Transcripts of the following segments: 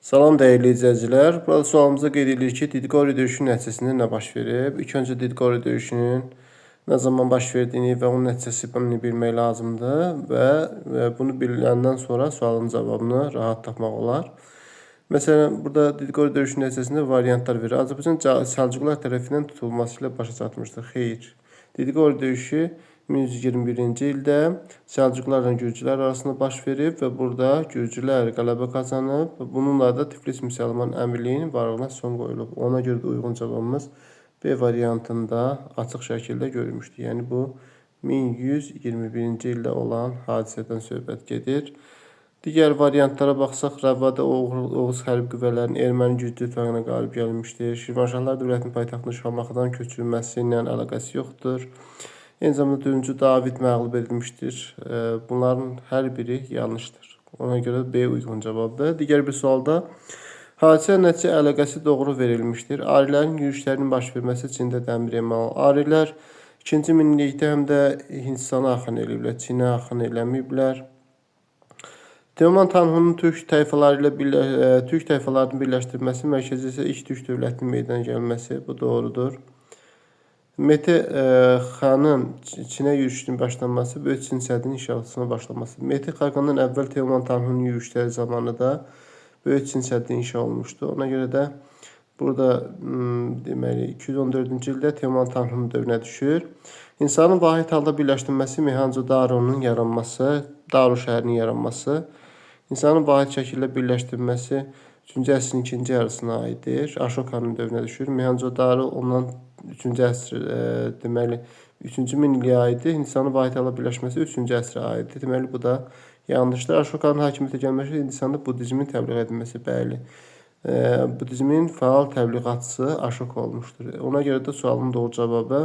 Salam dəyərli izləyicilər. Burada sualımızda qeyd edilir ki, Didqori döyüşünün nəticəsində nə baş verib? İlk öncə Didqori döyüşünün nə zaman baş verdiyini və onun nəticəsi bunu bilmək lazımdır və bunu biləndən sonra sualın cavabını rahat tapmaq olar. Məsələn, burada Didqori döyüşünün nəticəsində variantlar verir. Azərbaycan Səlcuqlar tərəfindən tutulması ilə başa çatmışdır. Xeyr. Didqori döyüşü 1121-ci ildə Səlcuqlarla Gürcülər arasında baş verib və burada Gürcülər qələbə qazanıb. Bununla da Tiflis Müsəlman Əmirliyinin varlığına son qoyulub. Ona görə də uyğun cavabımız B variantında açıq şəkildə görülmüşdür. Yəni bu 1121-ci ildə olan hadisədən söhbət gedir. Digər variantlara baxsaq, Rəvada Oğuz hərbi qüvvələrinin erməni Gürcü ittifaqına qalib gəlmişdir. Şirvanşahlar dövlətinin paytaxtının Şamaxıdan köçürülməsi ilə əlaqəsi yoxdur. Eyni zamanda 4-cü David məğlub edilmişdir. Bunların hər biri yanlışdır. Ona görə B uyğun cavabdır. Digər bir sualda hadisə nəticə əlaqəsi doğru verilmişdir. Arilərin yürüşlərinin baş verməsi Çində dəmir emalı. Arilər 2-ci minillikdə həm də Hindistana axın eləyiblər, Çinə axın eləməyiblər. Teoman Tanhunun türk tayfaları ilə türk tayfalarının birləşdirilməsi, mərkəzi isə ilk türk dövlətinin meydana gəlməsi, bu doğrudur. Mete xanın Çinə yürüşünün başlanması, Böyük Çin səddinin inşasına başlaması. Mete xaqandan əvvəl Teoman Tanhunun yürüşləri zamanı da Böyük Çin səddi inşa olunmuşdu. Ona görə də burada deməli 214-cü ildə Teoman Tanhunun dövrünə düşür. İnsanın vahid halda birləşdirilməsi Mohenjo-Daronun yaranması, Daro şəhərinin yaranması. İnsanın vahid şəkildə birləşdirilməsi 3-cü əsrin ikinci yarısına aiddir. Aşokanın dövrünə düşür. Mohenjo-Daro ondan 3-cü əsr, deməli 3-cü minilliyə aiddir. Hindistanın vahid halda birləşməsi 3-cü əsrə aiddir. Deməli bu da yanlışdır. Aşokanın hakimiyyətə gəlməsi Hindistanda buddizmin təbliğ edilməsi, bəli. Buddizmin faal təbliğatçısı Aşoka olmuşdur. Ona görə də sualın doğru cavabı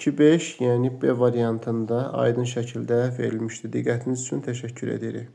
2-5, yəni B variantında aydın şəkildə verilmişdir. Diqqətiniz üçün təşəkkür edirik.